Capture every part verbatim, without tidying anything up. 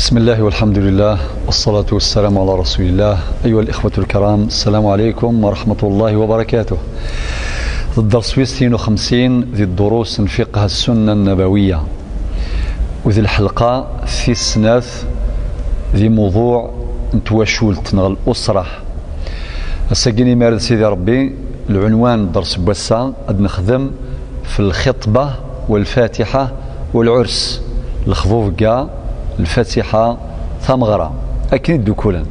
بسم الله والحمد لله والصلاة والسلام على رسول الله. أيها الإخوة الكرام، السلام عليكم ورحمة الله وبركاته. الدرس ويستين وخمسين ذي الدروس في فقه السنة النبوية، وذي الحلقة في السنات ذي موضوع نتواشولت نغ الأسرة. Ass-agi, mi ara d Sidi Ṛebbi, lɛunwan n dders n wass-a ad nexdem في الخطبة والفاتحة والعرس. Lexḍubga, lfatiḥa, tameɣra, akken i ddukulen.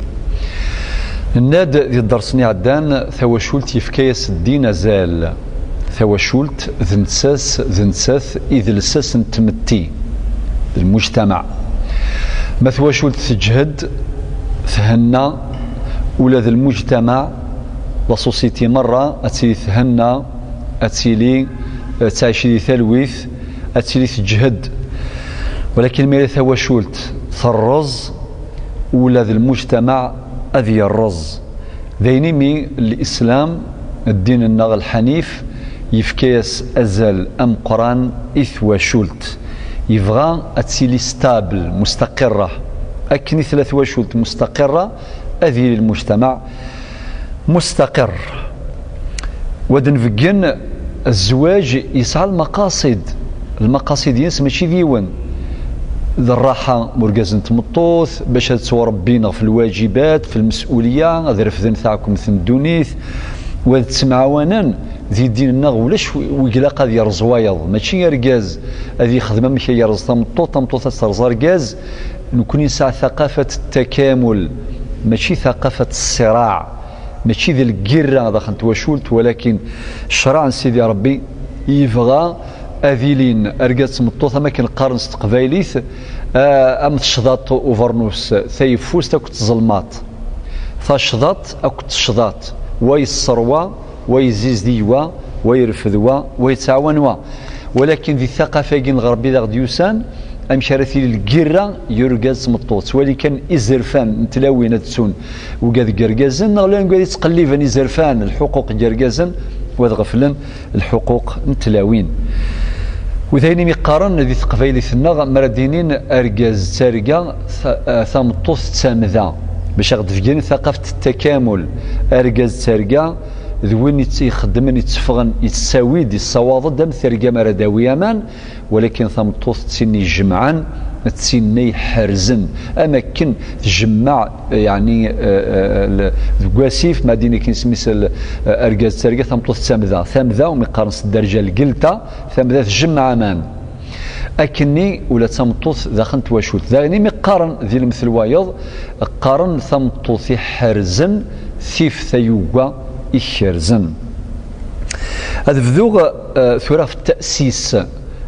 Nenna-d di dders-nni iɛeddan, tawacult yefka-yas ddin azal. Tawacult d nettat, d nettat i d lsas n tmetti, d lmujtamaɛ. Ma tawacult teǧhed, thenna, ula d lmujtamaɛ, la société merra, ad tili thenna, ad tili, eh, tettɛici di talwit, ad tili teǧhed. Walakin mi ara tawacult terreẓ, ula d lmujtamaɛ ad yerreẓ. D ayen imi Lislam, ddin-nneɣ lḥanif, yefka-yas azal ameqqran i twacult. Yebɣa ad tili stable, mustaqirra. Akken i tella twacult mustaqirra, ad yili lmujtamaɛ mustaqir. Wa d-nbeggen, zzwaǧ yesɛa lmaqasid. Lmaqasid-ines mačči d yiwen. D rraḥa n urgaz n tmeṭṭut, bac ad ttwarebbin ɣef lwaǧibat, f lmes'uliya, ad refden taɛkemt n ddunit, wa d ttemɛawanen di ddin-nneɣ, ulac wi, wi ilaq ad yerẓ wayeḍ. Mačči argaz ad yexdem amek ay yerẓ tameṭṭut, tameṭṭut ad terẓ argaz. Nekni nesɛa ثقافة التكامل، mačči ثقافة الصراع. Mačči d lgirra daxel n twacult, walakin ccṛeɛ n Sidi Ṛebbi yebɣa ad ilin argaz d tmeṭṭut, am akken qqaren s teqbaylit, ah, am tecḍaṭ ubernus, tayeffust akked tẓelmaṭ. Tacḍaṭ akked tecḍaṭ, wa yesser wa, wa yezzizdeg wa, wa yerfed wa, wa yettɛawan wa. Walakin di ttaqafa-agi n Ɣerbi d aɣ-d-yusan, amek ara tili lgirra i urgaz d tmeṭṭut? Ttwali kan izerfan n tlawin ad ttun ugad deg yergazen, neɣ llan ugad yettqelliben izerfan, lḥuquq n yergazen, wa ad ɣeflen lḥuquq n tlawin. U d ayen imi qqaren di teqbaylit-nneɣ, mi ara d-inin argaz d targa, ta-, tameṭṭut d tamda. Bac aɣ-d-beggen taqaft n takamul, argaz d targa, d win yett-, ixeddmen, yetteffɣen, yettawi-d, yessawaḍ-d am terga mi ara d-awi aman, walakin tameṭṭut d tin ijemɛen, d tin iḥerzen, am akken tjemmeɛ, yeɛni, eh, eh, le-, deg wasif, ma din akken isem-is l-, eh, argaz d targa, tameṭṭut d tamda. Tamda, umi qqaren s dderja lgelta, tamda tjemmeɛ aman. Akkenni ula d tameṭṭut daxel n twacult. Daɣen imi qqaren di lemtel wayeḍ, qqaren tameṭṭut iḥerzen tif tayuga ikerzen. Ad bduɣ, eh, tura ɣef tta'sis.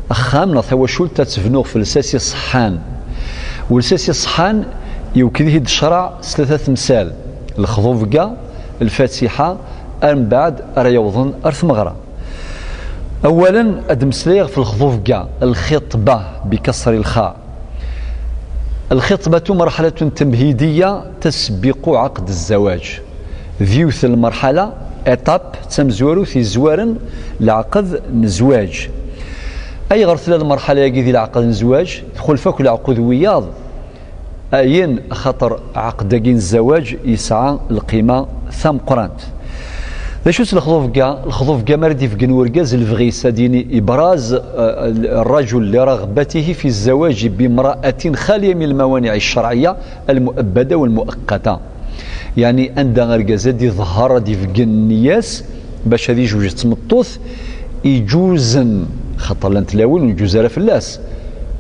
Axxam neɣ tawacult ad tebnuɣ f lsas iṣeḥḥan. U lsas iṣeḥḥan, yewked-it-id ccṛeɛ s tlata temsal: lexḍubga, lfatiḥa, ar mbeɛd ara yawḍen ar tmeɣra. Awalen, ad d-mmeslayeɣ ɣef lexḍubga, lxiṭba, bikasri lxa. Lxiṭbatu merḥalatun temhidiya tasbiqu ɛaqd zzawaj. D yiwet n lmerḥala, étape, d tamezwarut yezwaren leɛqed n zzwaǧ. Ayɣer tella lmerḥala-agi di leɛqed n zzwaǧ? Txulef akk leɛqud wiyaḍ. Ayen, axaṭer ɛaqed-agi n zzawaj yesɛa lqima tameqqrant. D acu-tt lexḍubga? Lexḍubga, mi ara d-ibeggen urgaz lebɣi-s, ad yini ibraz, eh, الرجل لرغبته في الزواج بامرأة خالية من الموانع الشرعية المؤبدة والمؤقتة. Yeɛni anda argaz ad d-iḍher, ad d-ibeggen nniya-s bac ad ijewǧ d tmeṭṭut iǧuzen, xaṭer llant tlawin ur iǧuz ara fell-as.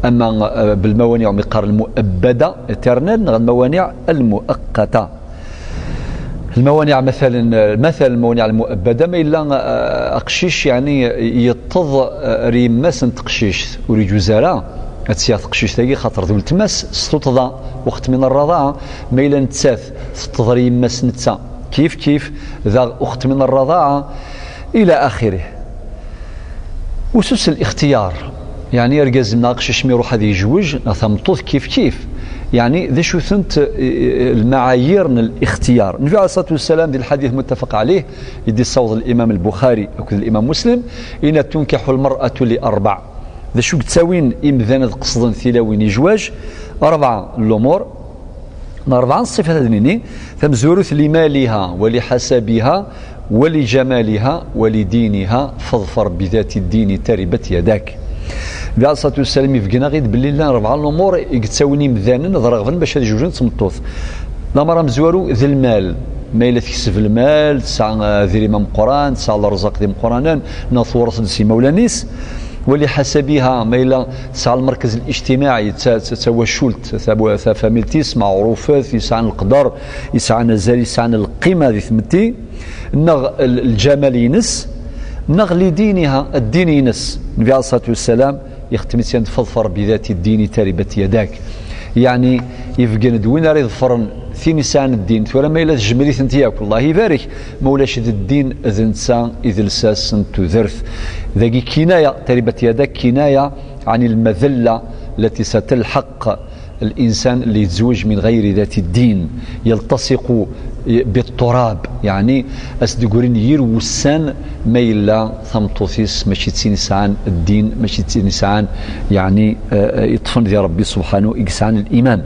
Ama, eh, بالموانع umi qqaren المؤبدة, éternelle, neɣ الموانع المؤقتة. Lmawaniɛ, matalen, eh, matal lmawaniɛ lmu'abbada, ma yella, eh, aqcic, yeɛni, yeṭṭeḍ, eh, ar yemma-s n teqcict, ur iǧuz ara ad tt-yaɣ teqcict-agi, xaṭer d weltma-s s tuṭḍa, أخت من الرضاعة. Ma yella nettat teṭṭeḍ ar yemma-s netta, kif kif, daɣ أخت من الرضاعة, إلى آخره. Usus lixtiyar, yeɛni argaz neɣ aqcic mi iruḥ ad yejwej, neɣ tameṭṭut kif kif, yeɛni d acu-tent, eh, eh, lmaɛayir n lixtiyar? Nnbi ɛalayhi ṣṣalatu wassalam di lḥadit muttafaq ɛalayh, i d-issaweḍ limam Lbuxari akked limam Muslim, yenna: تنكح المرأة لأربع. D acu yettawin imdanen ad qesden tilawin i zzwaǧ? Rebɛa n lumuṛ, neɣ rebɛa n ṣṣifat ad nini, tamezwarut: لمالها ولحسبها ولجمالها ولدينها فاظفر بذات الدين تربت يداك. Nnbi ɛalayhi ṣṣalatu wassalam ibeggen-aɣ-id belli llan rebɛa n lumuṛ i yettawin imdanen ad reɣben bac ad jewjen d tmeṭṭut. Lameṛ amezwaru d lmal, ma yella tekseb lmal, tesɛa adrim ameqqran, tesɛa lerẓaq d imeqqranen, neɣ tewreṣ-d s imawlan-is. ولحسبها, ma yella tesɛa lmerkez الاجتماعي, d ta-, d tawacult, tabu-, tafamilt-is meɛrufet, yesɛan leqder, yesɛan azal, yesɛan lqima di tmetti, neɣ l-, lǧamal-ines, neɣ لدينها, ddin-ines. Nnbi ɛalayhi ṣṣalatu wassalam ixettem-itt yan: فاظفر بذات الدين تربت يداك. Yeɛni, ibeggen-d win ara iḍefren tin yesɛan ddin. Tura ma yella tejmel-itent yakk, Allah ibarek, ma ulac d ddin, d netta i d lsas n tudert. Dagi kinaya, تربت يداك, kinaya ɛni lmadella التي ستلحق الإنسان اللي يتزوج من غير ذات الدين، يلتصق بالتراب، يعني as-d-ggrin yir wussan ma yella tameṭṭut-is mačči d tin yesɛan ddin, mačči d tin yesɛan, yeɛni, eh, eh, yeṭṭfen di Ṛebbi subḥanahu, i yesɛan liman.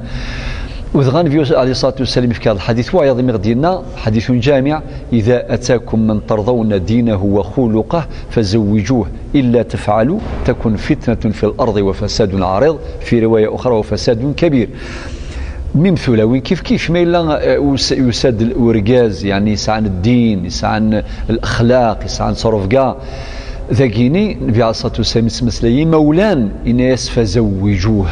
U dɣa Nnbi ɛalayhi ṣṣalatu wassalam yefka-aɣ-d lḥadit wayeḍ imi ɣ-d-yenna, حديث جامع: إذا أتاكم من ترضون دينه وخلقه فزوجوه، إلا تفعلوا تكن فتنة في الأرض وفساد عريض، في رواية أخرى وفساد كبير. Mim tulawin kif kif, ma yella, eh, us-, yusa-d l-, urgaz, yeɛni yesɛan ddin, yesɛan lexlaq, yesɛan ttrebga, dagini Nnbi ɛalayhi ṣṣalatu wassalam yettmeslay imawlan, yenna-yas: فزوجوه.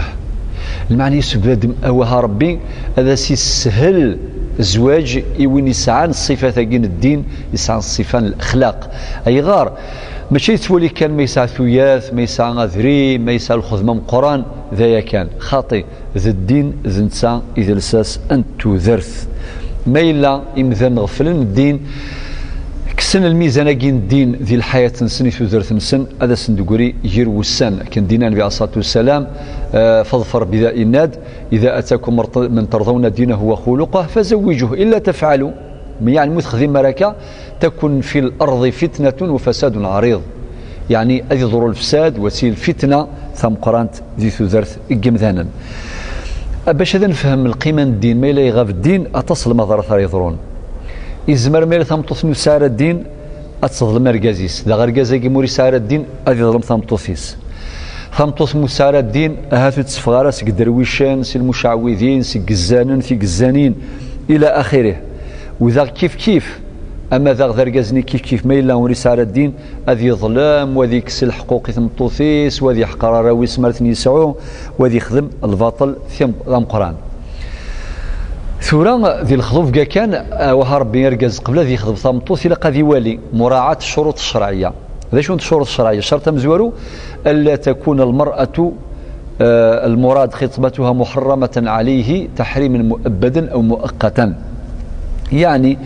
Lmeɛna-is bnadem, awah a Ṛebbi, ad as-yessehel zzwaǧ i win yesɛan ṣṣifat-agi n ddin, yesɛan ṣṣifa n lexlaq. Ayɣer? Mačči yettwali kan ma yesɛa tuyat, ma yesɛa adrim, ma yesɛa lxedma meqqran, d aya kan. Xaṭi, d ddin d netta i d lsas n tudert. Ma yella imdanen ɣeflen ddin, kksen lmizan-agi n ddin di lḥayat-nsen, i tudert-nsen, ad asen-d-teggri yir wussan. Akken d-yenna Nnbi ɛalayhi ṣṣalatu wassalam, eh, فاظفر بذا, yenna-d: إذا أتاكم مرت-, من ترضون دينه وخلقه فزوجوه، إلا تفعلوا, mi, yeɛni, mu texdim ara akka, تكن في الأرض فتنة وفساد عريض. Yeɛni, ad iḍru lefsad, wa ttili lfitna tameqqrant di tudert n yimdanen. A, bac ad nefhem lqima n ddin, ma yella iɣab ddin, aṭas n lmaḍarat ara yeḍrun. Izmer ma yella tameṭṭut-nni ur tesɛi ara ddin, ad teḍlem argaz-is. Daɣ argaz-agi ma ur yesɛi ara ddin, ad iḍlem tameṭṭut-is. Tameṭṭut ma ur tesɛi ara ddin, ahat ur d-teffeɣ ara seg iderwicen, si lmucɛewwidin, seg izzanen, tigezzanin, ila axirih. U daɣ kif kif, ama daɣ d argaz-nni kif kif, ma yella ur yesɛi ara ddin, ad yeḍlem, wa ad yekkes lḥeqquq i tmeṭṭut-is, wa ad yeḥqer arraw-is ma ara ten-yesɛu, wa ad yexdem lbaṭel tim-, d ameqqran. Tura, di lexḍubga kan, awah a Ṛebbi, argaz qbel ad yexḍeb tameṭṭut, ilaq ad iwali مراعاة الشروط الشرعية. D acu n ccuruṭ ccerɛiyya? Ccerṭ amezwaru: ألا تكون المرأة, eh, المراد خطبتها محرمة عليه تحريما مؤبدا أو مؤقتا. Yeɛni,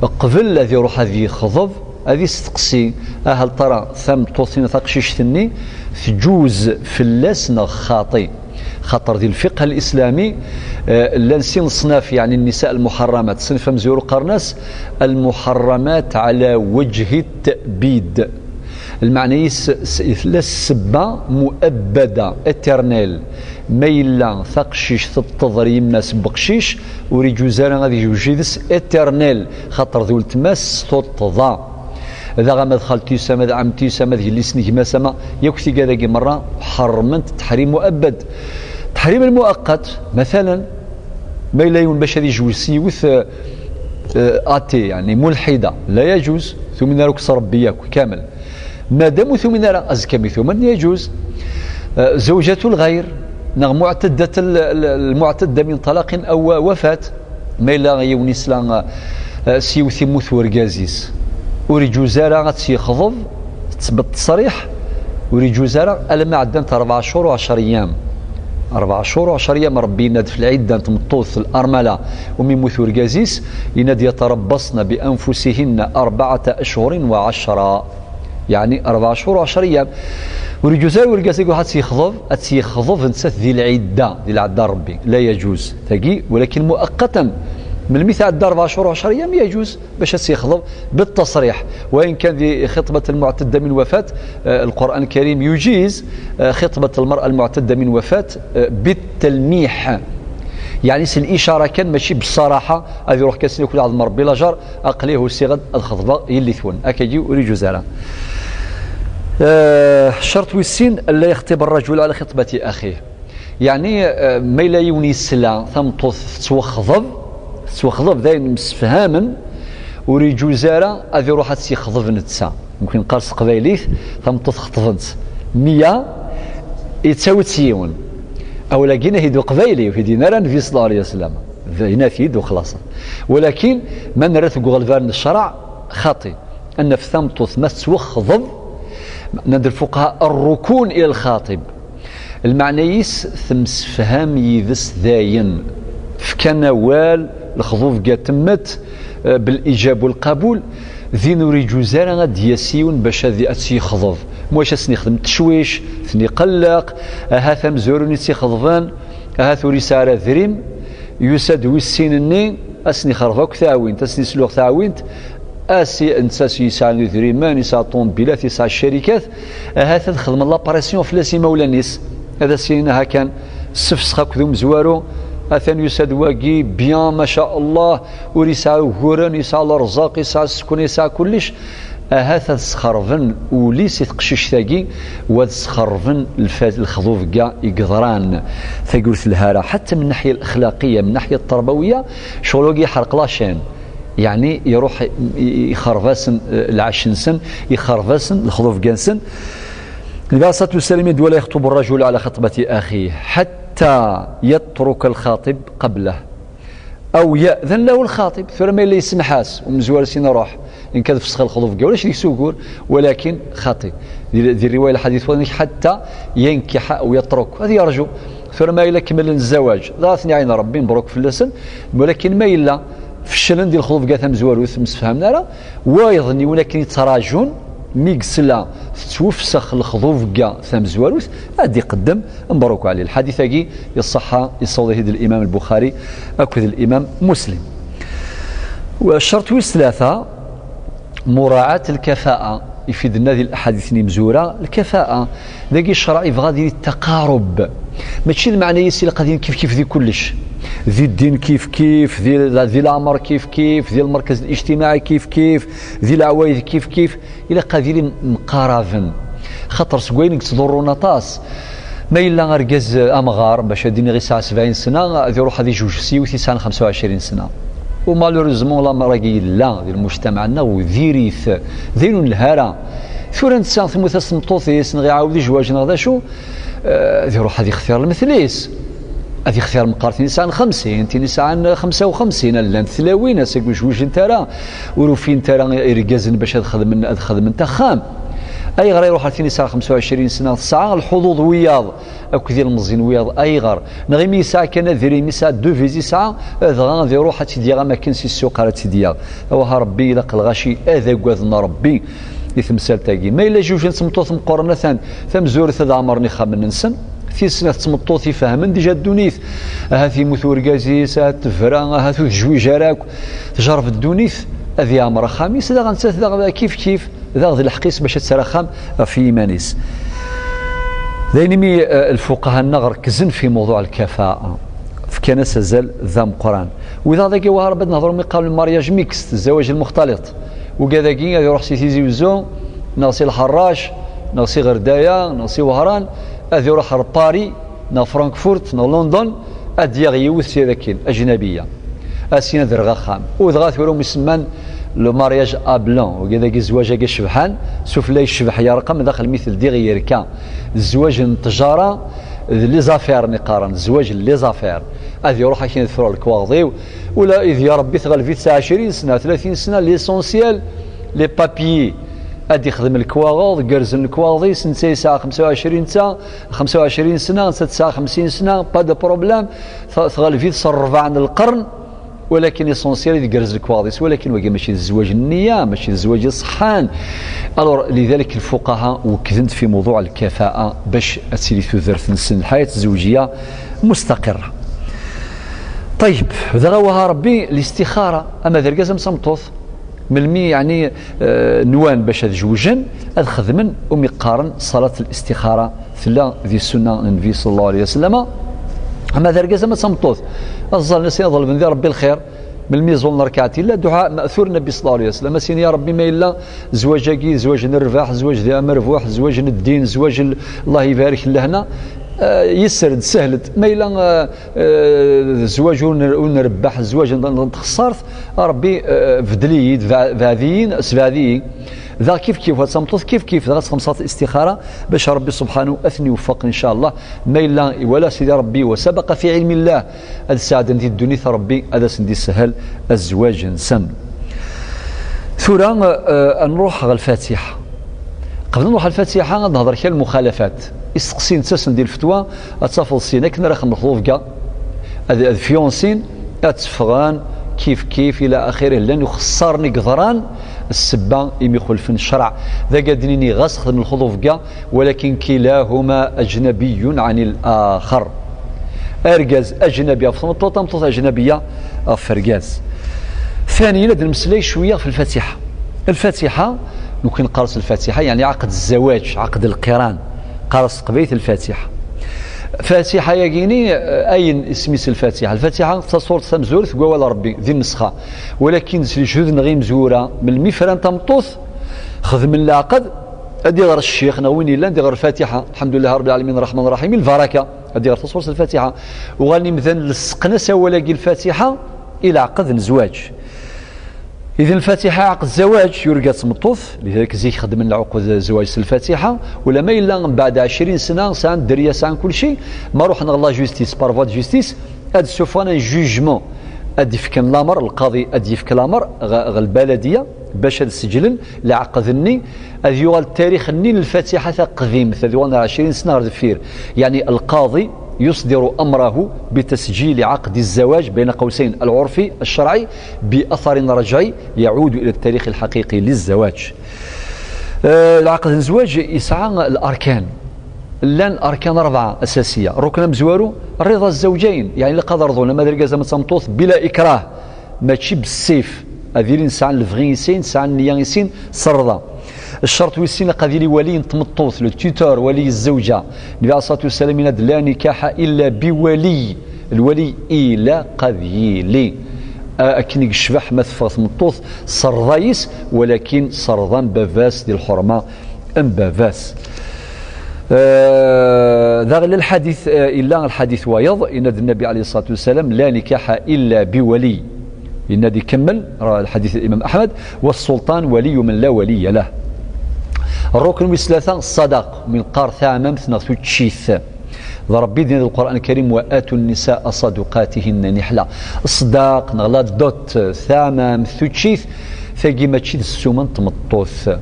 qbel ad iruḥ ad yexḍeb, ad isteqsi: "Aha, tara tameṭṭut-nni, taqcict-nni, tǧuz fell-as neɣ xaṭi?" Xaṭer di lfiqh al-islami, eh, llan sin ṣṣnaf, yeɛni النساء المحرمات. Ṣṣnaf amezwaru qqaren-as المحرمات على وجه التأبيد. Lmeɛna-is, s-, tella ssebba muabbada, éternelle. Ma yella taqcict teṭṭeḍ ar yemma-s n weqcic, ur iǧuz ara ad yewj yid-s éternel, xaṭer d weltma-s s tuṭṭḍa. Daɣ ama d xalti-s, ama d ɛemti-s, ama d yelli-s n gma-s, ama yakk tigad-agi merra ḥerrment teḥrim muabbad. Teḥrim lmuaqqat, matalen, ma yella yiwen bac ad yejwez s yiwet, eh, eh, athée, yeɛni mulḥida, la yaǧuz, tumin ara akk s Ṛebbi yakk, kamel. Madam ur tumin ara, azekka mi tumen, yaǧuz. Eh, زوجة الغير, neɣ معتدة ال-, ال-, المعتدة من طلاق أو وفاة. Ma yella yiwen isla, eh, s yiwet immut urgaz-is, ur iǧuz ara ad tt-yexḍeb, tettbeṭ ttesriḥ, ur iǧuz ara alamma ɛeddant rebɛa ccuṛ u ɛecṛa yyam. Rebɛa ccuṛ u ɛecṛa yyam, Ṛebbi yenna-d f lɛidda n tmeṭṭut, f larmala, umi yemmut urgaz-is, yenna-d: "يتربصن بأنفسهن أربعة أشهر وعشرا." Yeɛni rebɛa ccuṛ u ɛecṛa yyam. Ur iǧuz ara urgaz-agi ad tt-yexḍeb, ad tt-yexḍeb nettat di lɛidda, di lɛidda n Ṛebbi. La yaǧuz. Tagi, walakin muaqqatan. Melmi tɛedda rebɛa cchur u ɛecra ayyam, yeǧuz bac ad tt-yexḍeb بالتصريح. وإن كان di خطبة المعتدة من وفاة, eh, القرآن الكريم يجيز, eh, خطبة المرأة المعتدة من وفاة, eh, بالتلميح. يعني s الإشارة kan, mačči بالصراحة, ad iruḥ kan s-, ad yawi leɛḍem n Ṛebbi lajer, aql-i usiɣ-d ad xeḍbeɣ yelli-twen. Akkagi ur yeǧuz ara. Eh, ccerṭ wis sin, ألا يخطب الرجل على خطبة أخيه. Yeɛni, eh, ma yella yiwen yesla tameṭṭut tettwaxḍeb, tettwaxḍeb, d ayen msefhamen, ur yeǧuz ara ad iruḥ ad tt-yexḍeb netta. Mumkin neqqar s teqbaylit, tameṭṭut xeṭben-tt meyya, yettawi-tt yiwen. Awal-agi ihi d uqbayli, ur t-id-yenna ara Nnbi ṣella Llahu ɛalayhi wa sallam. D ayen ad t-id uxlaṣ. Walakin, ma nerra-t deg uɣelbar n ccṛeɛ, xaṭi. Ad naf tameṭṭut ma tettwaxḍeb, nnan-d lfuqaha, الركون إلى الخاطب. Lmeɛna-is, temsefham yid-s dayen. Fkan awal, lexḍubga temmet, eh, بالإيجاب والقبول. Din ur yeǧuz ara ad d-yas yiwen bac ad, ad tt-yexḍeb. Maca ad sen-yexdem tecwic, ten-iqelleq, ahat amezwaru-nni tt-ixeḍben, ahat ur yesɛi ara adrim, yusa-d wis sin-nni, ad sen-ixreb akk taɛwint, ad sen-isluɣ taɛwint, asi, netta s-, yesɛa idrimen, yesɛa ṭṭumubilat, yesɛa ccarikat, ahat ad xedmen la pression fell-as imawlan-is, ad as-inin aha kan, ssefsex akked umezwaru, atan yusa-d wagi, bien, maca Allah, ur yesɛi uguren, yesɛa lerẓaq, yesɛa ssekna, yesɛa kullec, ahat ad sxerben ul-is i teqcict-agi, u ad sxerben lfa-, lexḍubga i yeḍran. Tagi ur telha ara, ḥatta min naḥya lexlaqiya, min naḥya ṭerbawiya, ccɣel-agi iḥerq la chaîne. Yeɛni iruḥ i-, i-, ixerb-asen, eh, lɛecc-nsen, ixerb-asen lexḍubga-nsen. Nnbi ṣella Llahu ɛalayhi wa sallam yenna-d: ولا يخطب الرجل على خطبة أخيه حتى يترك الخاطب قبله أو يأذن له الخاطب. Tura ma yella yessemḥ-as umezwaru-s, yenna-d: "Ruḥ, nekk ad fesxeɣ lexḍubga", ulac deg-s ugur, walakin xaṭi. Di, di rriwaya n lḥadit-nni, حتى ينكح أو يترك, ad yerǧu. Tura ma yella kemmlen zzawaj, dɣa ad ten-iɛin Ṛebbi, mebruk fell-asen, walakin ma yella feclen di lexḍubga tamezwarut, ur msefhamen ara, wayeḍ-nni win akken yettraǧun, mi yesla tettwafsex lexḍubga tamezwarut, ad d-iqeddem, mebruk ɛli. Lḥadit-agi iṣṣeḥḥa, yessaweḍ-it-id Limam Lbuxari akked Limam Muslim. Ccerṭ wis tlata, مراعاة الكفاءة. Ifid-nna di lḥadit-nni imezwura, lkafa'a. Dagi ccreɛ yebɣa ad yili ttaqarub. Mačči d lmeɛna-is ilaq ad yili kifkif di kullec. Di ddin kifkif, di, di leɛmer kifkif, di lmerkez lijtimaɛi kifkif, di leɛwayed kifkif. Ilaq ad ilin mqaraben. Xaṭer seg wayen i yettḍurrun aṭas, ma yella argaz amɣar, bac ad d-iniɣ yesɛa sebɛin sna, ad iruḥ ad ijewǧ s yiwet yesɛan xemsa u ɛecrin sna. U malheureusement, lamer-agi yella di lmujtamaɛ-nneɣ, u diri-t, d ayen ur nelha ara. Tura netta temmut-as tmeṭṭut-is, neɣ iɛawed ijwaǧ, neɣ d acu, eh, ad iruḥ ad ixtir lmetl-is. Ad ixtir meqqar tin yesɛan xemsin, tin yesɛan xemsa u xemsin, llant tlawin ass-agi ur jwijent ara, ur ufint ara irgazen bac ad xedmen, ad xedment axxam. Ayɣer iruḥ ar tin yesɛa xemsa u ɛecrin sna, tesɛa lḥuḍuḍ wiyaḍ akked ilmeẓyen wiyaḍ? Ayɣer? Neɣ imi yesɛa kan adrim, yesɛa deviz yesɛa, dɣa ad iruḥ ad tt-id-yaɣ am akken si ssuq ara tt-id-yaɣ. Awah a Ṛebbi, ilaq lɣaci ad agaden Ṛebbi. I temsalt-agi. Ma yella jujent tmeṭṭut meqqren, atan tamezwarut ad ɛemren ixxamen-nsen, tis snat d tmeṭṭut ifehmen dija ddunit, ahat yemmut urgaz-is, ahat tebra, ahat ur tejwij ara akk, tjerreb ddunit, ad yeɛmer axxam-is, daɣ nettat daɣ kif kif, daɣ d lḥeqq-is bac ad terr axxam ɣef yiman-is. D ayen imi, eh, lfuqaha-nneɣ rekzen fi mawḍuɛ lkafa'a, fkan-as azal d ameqqran. Widaɣ dagi, wah a Ṛebbi, ad nehḍer mi qqaren lmaryaj mixte, zzawaj lmuxtaliṭ. Ugad-agi ad iruḥ si Tizi Uzzu, neɣ si Lḥerrac, neɣ si Ɣerdaya, neɣ si Wehran, ad iruḥ ar Paris, neɣ Frankfurt, neɣ London, ad d-yaɣ yiwet si dakin, ajnabiya. Asin ad rreɣ axxam. U dɣa tura umi semman le mariage à blanc, ugad-agi, zzwaǧ-agi cebḥan, sufella yecbeḥ yerqem, daxel mi teldiɣ yerka. D zzwaǧ n ttjara, d les affaires i qqaren, zzwaǧ n les affaires. Ad iruḥ akin ad fruɣ lekwaɣeḍ-iw, ula id ya Ṛebbi tɣelb-it tesɛa ɛecrin sna, tlatin sna, l'essentiel, les papiers. Ad ixdem lekwaɣeḍ, gerrzen lekwaɣeḍ-is, netta yesɛa xemsa u ɛecrin ta, xemsa u ɛecrin sna, netta tesɛa xemsin sna, pas de problème, t-, tɣelb-it s ṛṛebɛa n lqern, walakin l'essentiel ad igerrez lekwaɣeḍ-is, walakin wagi mačči d zzwaǧ n nniya, mačči d zzwaǧ iṣeḥḥan. Alors, lidalik lfuqaha wekkden-d fi mawḍuɛ lkafa'a bac ad tili tudert-nsen, lḥayat zzewǧiya mustaqirra. Ṭayyeb, dɣa waha Ṛebbi listixara, ama d argaz ama d tameṭṭut, melmi yeɛni, eh, nwan bac ad jewjen, ad xedmen umi qqaren ṣalat listixara, tella di ssunna n Nnbi ṣalla Llahu ɛalayhi wa sallam. Ama d argaz ama d tameṭṭut, ad ẓẓallen, ad ḍelben di Ṛebbi lxir, melmi ẓẓullen rrkaɛat, yella dduɛa ma'thur Nnbi ṣalla Llahu ɛalayhi wa sallam, ad as-yini: Ya Ṛebbi, ma yella zzwaǧ-agi, zzwaǧ n rrbeḥ, zzwaǧ d amerbuḥ, zzwaǧ n ddin, zzwaǧ n, Allah ibarek, n lehna, eh, yesser-d, sehel-d. Ma yella, eh, eh, d zzwaǧ ur n-, ur nrebbeḥ, zzwaǧ n, n txeṣṣart, a Ṛebbi, eh, beddel-iyi-d, bɛ-, beɛɛed-iyi, sbeɛd-iyi. Daɣ kif kif, wa d tameṭṭut kif kif, dɣa ad txemṣat istixara bac Ṛebbi subḥanu ad ten-iweffeq, ncallah. Ma yella iwala Sidi Ṛebbi, wa sabaqa fi ɛilmi Llah, ad sɛedden di ddunit, Ṛebbi ad asen-d-isehel zzwaǧ-nsen. Tura, eh, ad nruḥ ɣer Lfatiḥa. Qbel ad nruḥ ɣer Lfatiḥa, ad nehḍer kra n lmuxalafat. Isteqsiyen ttasen di lfetwa, ad tafeḍ syin akken ara xedmen lexḍubga, ad, ad fiansin, ad tteffɣen, kif kif, ila axiri, llan ixeṣṣaren i yeḍran, ssebba imi xulfen ccreɛ. Dagi ad d-nini ɣas xedmen lexḍubga, walakin kilahuma ajnabiyun ɛanil axer. Argaz ajnabi ɣef tmeṭṭut, tameṭṭut ajnabiya ɣef urgaz. Thaniyan, ad d-nemmeslay cwiya ɣef Lfatiḥa. Lfatiḥa, nekkni neqqar-as Lfatiḥa, yeɛni ɛaqed zzwaǧ, ɛaqed lqiran. Qqar-as s teqbaylit Lfatiḥa. Fatiḥa-yagi-ni, eh, ayen isem-is Lfatiḥa. Lfatiḥa d tasurt tamezwarut deg wawal n Ṛebbi, di nnessxa. Walakin s leǧhud-nneɣ imezwura, melmi fran tameṭṭut, xedmen leɛqed, ad iɣer ccix neɣ win yellan, ad iɣer Lfatiḥa. Lḥemdulillahi Ṛebbil ɛalamin, Ṛṛeḥman Ṛṛaḥim, i lbaraka. Ad iɣer tasurt Lfatiḥa. Uɣalen imdanen lesqen-as awal-agi Lfatiḥa i leɛqed n zzwaǧ. Idan Lfatiḥa ɛaqed zzwaǧ, yurga d tmeṭṭut, lidalik zik xedmen lɛuqud zzwaǧ s Lfatiḥa, ulamma yella mbeɛd ɛecrin sna, sɛan dderya, sɛan kulci, ma ruḥen ɣer la justice, par voie de justice, ad ssufɣen un jugement, ad d-ifken lamer, lqaḍi ad d-yefk lamer ɣ-, ɣer lbaladiya, bac ad seǧlen leɛqed-nni, ad yuɣal ttarix-nni n Lfatiḥa taqdimt, ad yuɣal ɣer ɛecrin sna ɣer deffir. Yeɛni lqaḍi يصدر أمره بتسجيل عقد الزواج بين قوسين العرفي الشرعي بأثر رجعي يعود إلى التاريخ الحقيقي للزواج. آه، العقد الزواج يسعى الأركان. Llan أركان أربعة أساسية. الركن amezwaru, رضا الزوجين. يعني, ilaq ad rḍun, ama d argaz ama d tameṭṭut, بلا إكراه. Mačči bessif. Ad ilin sɛan lebɣi i sin, sɛan nniya i sin, s rrḍa. Ccerṭ wis sin, ilaq ad yili wali n tmeṭṭut, le tuteur, wali zzewǧa. Nnbi ɛalayhi ṣṣalatu wassalam yenna-d: لا نكاح إلا بولي. Lwali ilaq ad yili. A-, akken i yecbeḥ ma teffeɣ tmeṭṭut s rrḍa-is, walakin s rrḍa n baba-s, di lḥurma n baba-s. Eh, daɣ illa lḥadit, eh, illa lḥadit wayeḍ, yenna-d Nnbi ɛalayhi ṣṣalatu wassalam: لا نكاح إلا بولي. Yenna-d ikemmel, ra-, lḥadit n Imam Aḥmed: والسلطان ولي من لا ولي له. Rrukn wis tlata, ṣṣadaq, mi neqqar taɛmamt neɣ tuččit. D Ṛebbi d-yenna di Lqur'an Lkarim: وآتوا النساء صدقاتهن نحلة. Ṣṣdaq neɣ la dot, taɛmamt, tuččit, tagi mačči d ssuma n tmeṭṭut.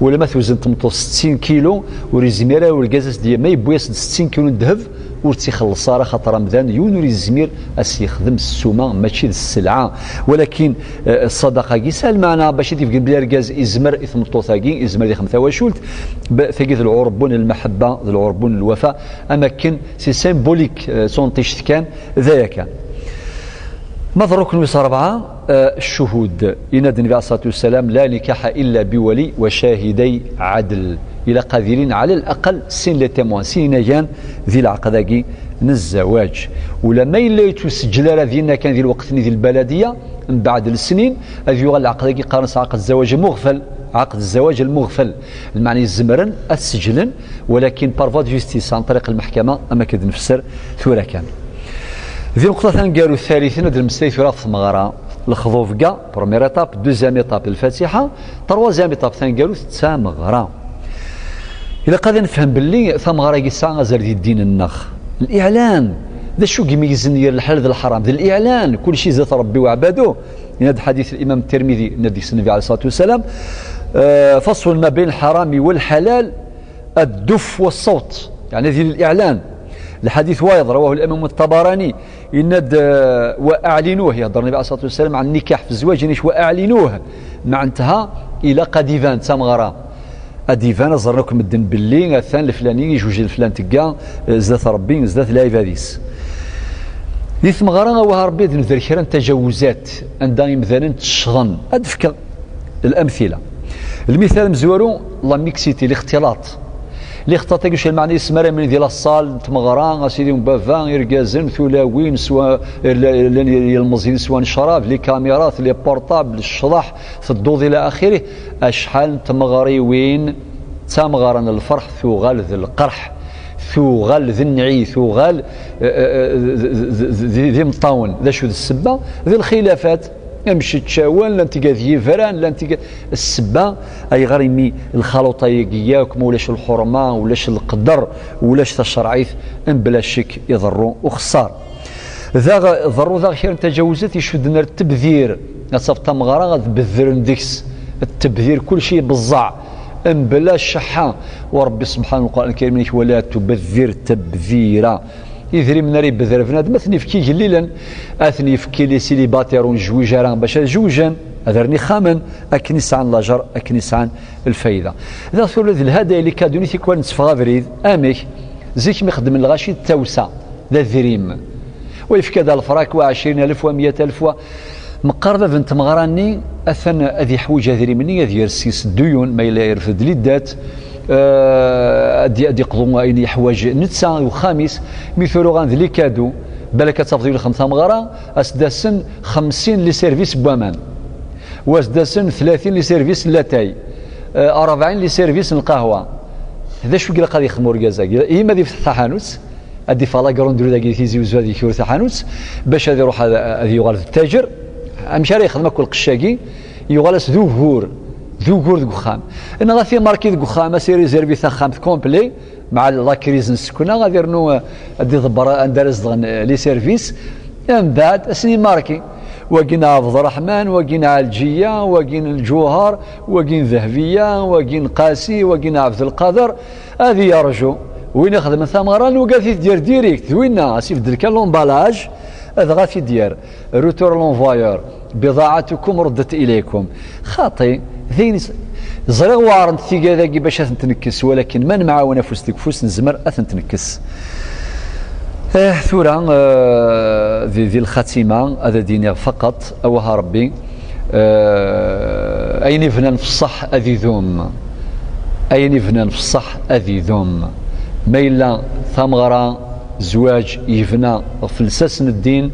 Ulamma tewzen tmeṭṭut settin kilu, ur yezmir ara urgaz ad s-d-, ma yewwi-as-d settin kilu n ddheb, ur tt-ixelleṣ ara, xaṭer amdan yiwen ur yezmir ad s-yexdem ssuma, mačči d sselɛa. Walakin, eh, ṣṣadaqa-agi yesɛa lmeɛna bac ad d-ibeggen belli argaz izmer i tmeṭṭut-agi, izmer ad ixdem tawacult, b-, tagi d lɛurbun n lmeḥebba, d lɛurbun n lwafa, am akken c'est symbolique, eh, d tunṭict kan, d aya kan. Ma d rrukn wis ṛebɛa, eh, ccuhud. Yenna-d Nnbi ɛalayhi ṣṣalatu wassalam: لا نكاح إلا بولي وشاهدي عدل. Ilaq ad ilin ɛla laqal sin les témoins, sin inagan di lɛeqd-agi n zzwaǧ. Ulamma yella ur yettuseǧǧel ara dinna kan di lweqt-nni di lbaladiya, mbeɛd lesnin, ad yuɣal lɛeqd-agi qqaren-as ɛaqd zzwaǧ muɣfel, ɛaqd zzwaǧ lmuɣfel. Lmeɛna, zemren ad t-seǧlen, walakin par voie de justice, ɛan ṭṭriq lmeḥkama, am akken d-nfesser tura kan. Di lweqt-a taneggarut, tallit, ad d-nemmeslay tura ɣef tmeɣra, lexḍubga, première étape, deuxième étape, lfatiḥa, troisième étape, taneggarut, d tameɣra. Ilaq ad nefhem belli tameɣra-agi tesɛa azal di ddin-nneɣ. Liɛlan, d acu i imeyyzen gar lḥal d lḥaram? D liɛlan, kulci zdat Ṛebbi uɛbadu. Yenna-d ḥadit Limam Tirmidi, yenna-d deg-s Nnbi ɛalayhi ṣṣalatu wassalam, eh, فصل ما بين الحرام والحلال الدف والصوت، يعني, d liɛlan. Lḥadit wayeḍ, رواه الإمام الطبراني, yenna-d, eh, وأعلنوه, ihedder Nnbi ɛalayhi ṣṣalatu wassalam ɛan nnikah fi zzwaǧ, yenna-d وأعلنوه, meɛnaha ilaq ad iban d tameɣra. Ad d-iban, ad ẓren akk medden belli atan leflani ijewjed leflan tegga, eh, zdat Ṛebbi, zdat lɛibad-is. Di tmeɣra, a Wah Ṛebbi, ad neder kra n tajawuzat anda imdanen tteccḍen. Ad d-fkeɣ lamtila. Lmital amezwaru, la mixité, lixtilaṭ. Lixtilaṭ-agi, acu lmeɛna-is? Mi ara mlin di la salle n tmeɣra, a sidi n baba, irgazen, tulawin, swa, llan yilmeẓyen swan ccrab, les caméras, les portables, ccḍeḥ, tedduḍ ila axirih. Acḥal n tmeɣriwin d tameɣra n lferḥ tuɣal d lqerḥ, tuɣal d nnɛi, tuɣal, eh, eh, d, d, d, d, d imeṭṭawen. D acu d ssebba? D lxilafat. Mceččawen, llan tigad yibran, llan tigad. Ssebba ayɣer? Imi lxaluṭa-agi yakk, ma ulac lḥurma, ulac leqder, ulac tacerɛit, mebla ccek iḍerru uxeṣṣar. Daɣ ḍerru daɣ kra n tajawuzat icudden ar tebdir. Ad tafeḍ tameɣra ad beddren deg-s tebdir, kulci ibeẓẓeɛ mebla cceḥḥa. U Ṛebbi subḥanahu, Lqur'an Lkarim, inek: "Wala tubeddir tebdira." Idrimen ara ibedder bnadem, ad ten-yefk igellilen, ad ten-yefk i les célibataires ur nezwiǧ ara, bac ad zewjen, ad rren ixxamen, akken i sɛan lajer, akken i sɛan lfayda. Daɣ tura d lhadaya, les cadeaux, i tikwal netteffeɣ abrid. Amek? Zik mi xeddmen lɣaci d tawsa, d adrim. Wa yefka-d alefrak, wa ɛecrin alef, wa meyat alef, wa. Meqqar bab n tmeɣra-nni atan ad yeḥwiǧ adrim-nni, ad yers seg-s dduyun, ma yella yerfed les dettes, eh, ad y-, ad yeqḍu ayen yeḥwaǧ netta d uxxam-is. Mi tura uɣalen d les cadeaux, balak ad tafeḍ yulxem tameɣra, as-d-asen xemsin les services n waman, wa as-d-asen tlatin les services n latay, eh, rebɛin les services n lqahwa. D acu i ilaq ad yexdem urgaz-agi? Ima ad yefteḥ taḥanut, ad d-iffeɣ la grande rue dagi di Tizi Uzzu, ad yekru taḥanut, bac ad iruḥ ad, ad yuɣal d ttaǧer. Amek ara yexdem akk lqecc-agi? Yuɣal-as d ugur, d ugur deg uxxam. Neɣ ad t-imarki deg uxxam, ad s-irizirvi taxxamt complet, meɛa la crise n ssekna, ad irnu, eh, ad iḍebber anda ara zedɣen, eh, les services. Mbeɛd, ad sen-imarki. Wagi n Ɛebd Ṛṛeḥman, wagi n Ɛelǧiya, wagi n Lǧuher, wagi n Dehbiya, wagi n Qasi, wagi n Ɛebd Lqader. Ad yerǧu. Win ixedmen tameɣra, nugi ad t-id-yerr direct. D winna, ad s-ibeddel kan l'emballage, dɣa ad t-id-yerr. Retour l'envoyeur. بضاعتكم ردت إليكم. Xaṭi, d ayen is-, ẓriɣ weɛrent tigad-agi bac ad tent-nekkes, walakin ma nemɛawen afus deg ufus, nezmer ad tent-nekkes. Eh, tura, eh, di, di lxatima, ad d-iniɣ faqat, a Wah Ṛebbi, eh, ayen ibnan f ṣṣeḥ ad idum. Ayen ibnan f ṣṣeḥ ad idum. Ma yella tameɣra, zzwaǧ yebna ɣef lsas n ddin,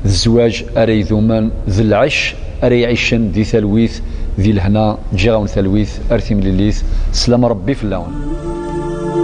d zzwaǧ ara idumen, d lɛecc ara iɛicen di talwit, di lehna. Ǧǧiɣ-awen talwit ar timlilit. Slam Ṛebbi fell-awen.